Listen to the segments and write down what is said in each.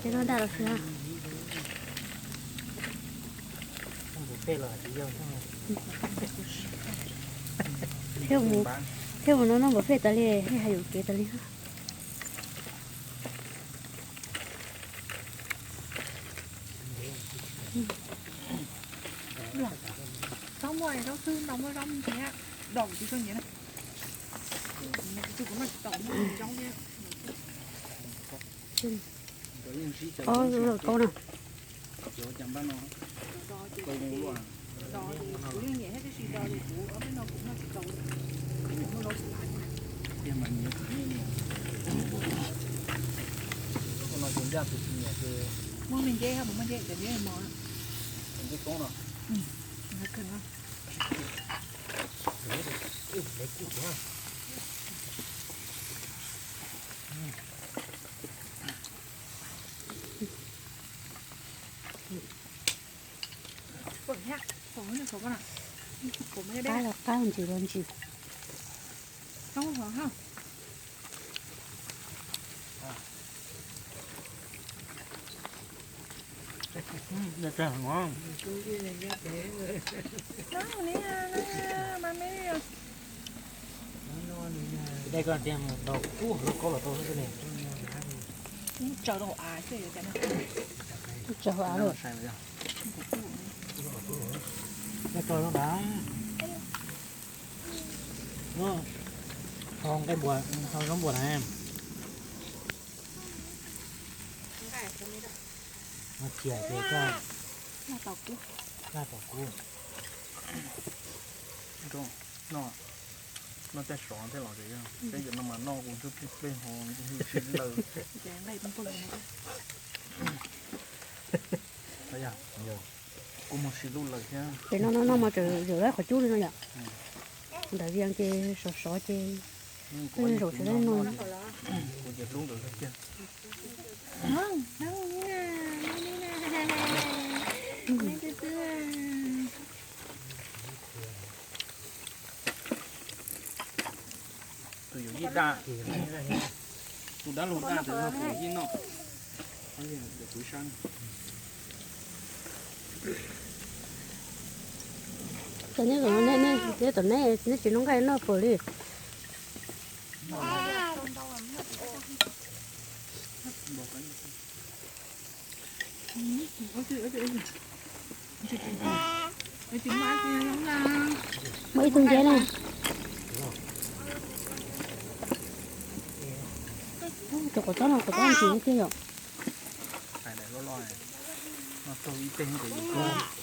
Noj daj los xwb. Thiab mus, thiab mus no noj npua fej tas li, haj yam yuam kev tas li. Txhob muaj zaub xwb, tau muaj zaub ntiav, daum tsis tau nyiav na. Kuv noj tsis tau, muaj zaub thiab. Ob lub lauj kaub na. Muaj me nceb, muaj me nceb, cov nceb mos. Qab los qab, ntsis los ntsis. Dej koj tias mus tau kub hauv lub kaub los tau xwb ne. Tsaws rau hauv av xwb. Tsaws hauv av lawm. Dej tsaws rau nrad. Tho nqaij npua, tho zaub npua na. Cia ces koj laj tom kub. Noj, noj caj sov thiaj los, peb cov no mas noj kuv ntsuj plig pleg ho ntsuj plig laws. Kuv mus sis lub lawm thiab. Ces no no no mas tseem zawm lawv qhov cub li no yom. Ntawm vias ces sov sov ces peb zaum tsis tau no. Kuv ces hlub nkawd tiag. Tus yuav yij daj, tus dab laug daj tus no tus yuav yij noj. Ces neb, neb tom neb, neb tsis noj nqaij noj puas li. Muaj ib tug nceb na. Cov quav txob no quav txob ntsis thiab yom. Noj raug ib teg ces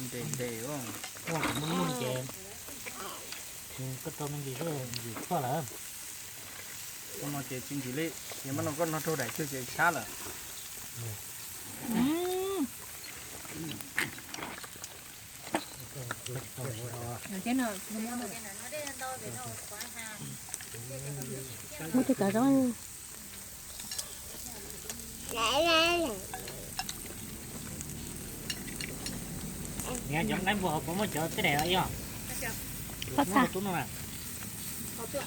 ntes ntes. Muaj kuv muaj nyuj ces koj tau me ntsis xwb ntsis txhoj lawm. Ua no ces tsis ntsis li, ces mas no koj noj raug daim twg ces sab lawm. Muab tus kav zoov. Niam, cov nqaij npua hauv puas muaj cov tib daim os? Pob txha. Pob txha.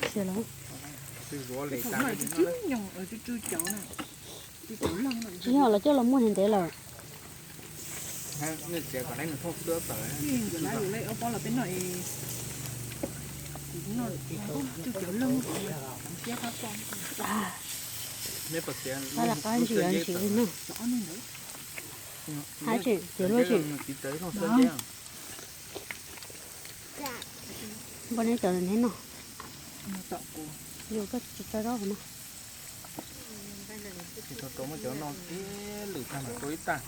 Siav lawm. Tsis yog los coj los muag ntev ntev lawm. Qab los qab ntsis ntsis li no. Hab tseem tiav luaj tseem. Npua neb cov neb no. Yus koj tsis tso zaub hauv no. Tsis tau muab cov no tib lwm tag mam rau ib tag.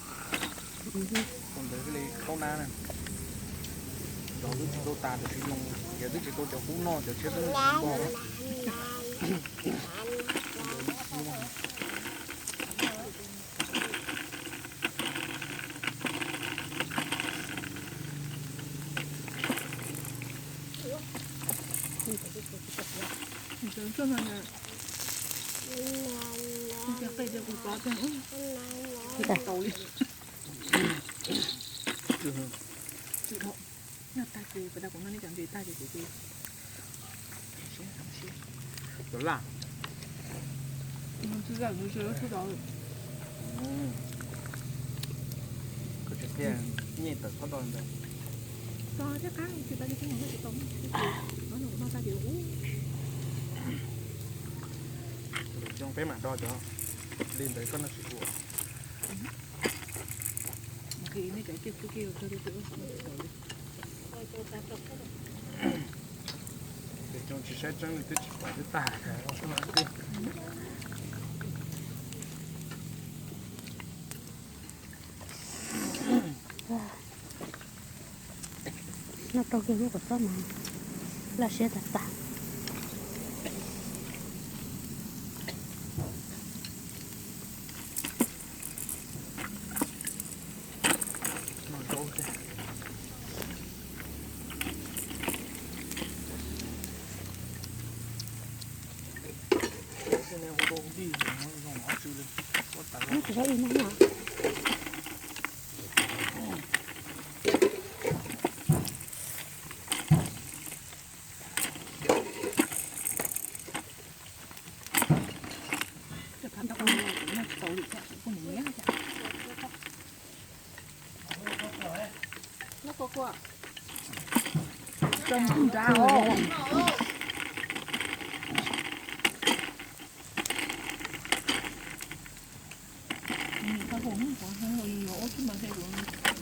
Tus ntawd li qaub nab na. Nrov twb tsis tau tas tiam sis zoo, yog twb tsis tau cov qub noj cov tshiab twb npog. Tsuag no, qe tias kuv tov tiag, tsis tau li. Noj tag ces, pas tas kuv noj nej cov ntses tag ces kuv, kuv siab, siab. Cov laj. Tsis laj, tsis laj, tsis laj. Koj tsis qhia, nyem tawm txhob do ntawd. Tso thiab qab, tsis tau li, tsis tau, tsis tau, tsis tau, no kuv noj tag ces ub. Zoo peb mam do cov li ntawd koj noj tsis ua. Qhia nej cov kiag, kiag, kiag, kiag, kiag, kiag. Ces tsis saib tseeb li twb tsis pom twb tag. Noj tau kiag lub kua txob mas laj siab tag tag.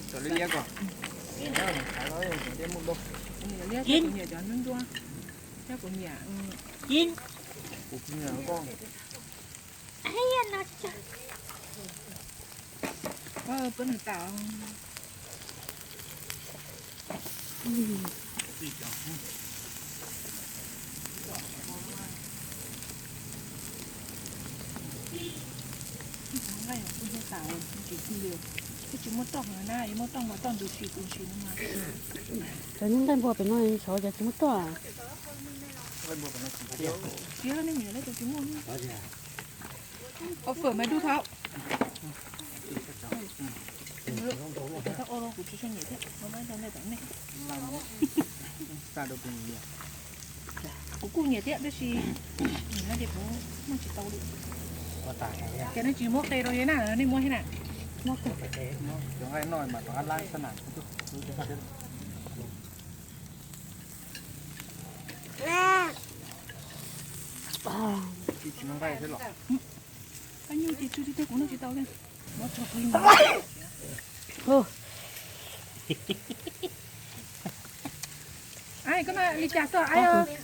Cov liab liab ko. Liab muaj dua. Liab kuv nyiam cov ntsuab ntsuab. Liab kuv nyiam. Kuv nyiam koj. Peb nws tas. Nqaij kuj nqaij tas tsis tug li, twb tsis muaj roj na, muaj roj mas roj ntws si ntws si no mas. Cov nqaij npua pem no xyov cas tsis muaj roj. Siab nej nim lawv tus tsis muaj. Ua fawm mas dub thaum. Kuv tsis tshua nyiam thiab, muab rau nej tom nej. Kuv kuj nyiam thiab tab sis nim no ces kuv noj tsis tau li. Ces nej tsis muab qe rau nej na, nej muab thiab na. Muab qe. Cov nqaij no mas rov qab lab sab nam. Tsis muaj nqaij thiab los? Koj nyuj ces tsw tiag tiag, kuv noj tsis tau li. Muab tso pw. Ai, koj noj li cas xwb ai?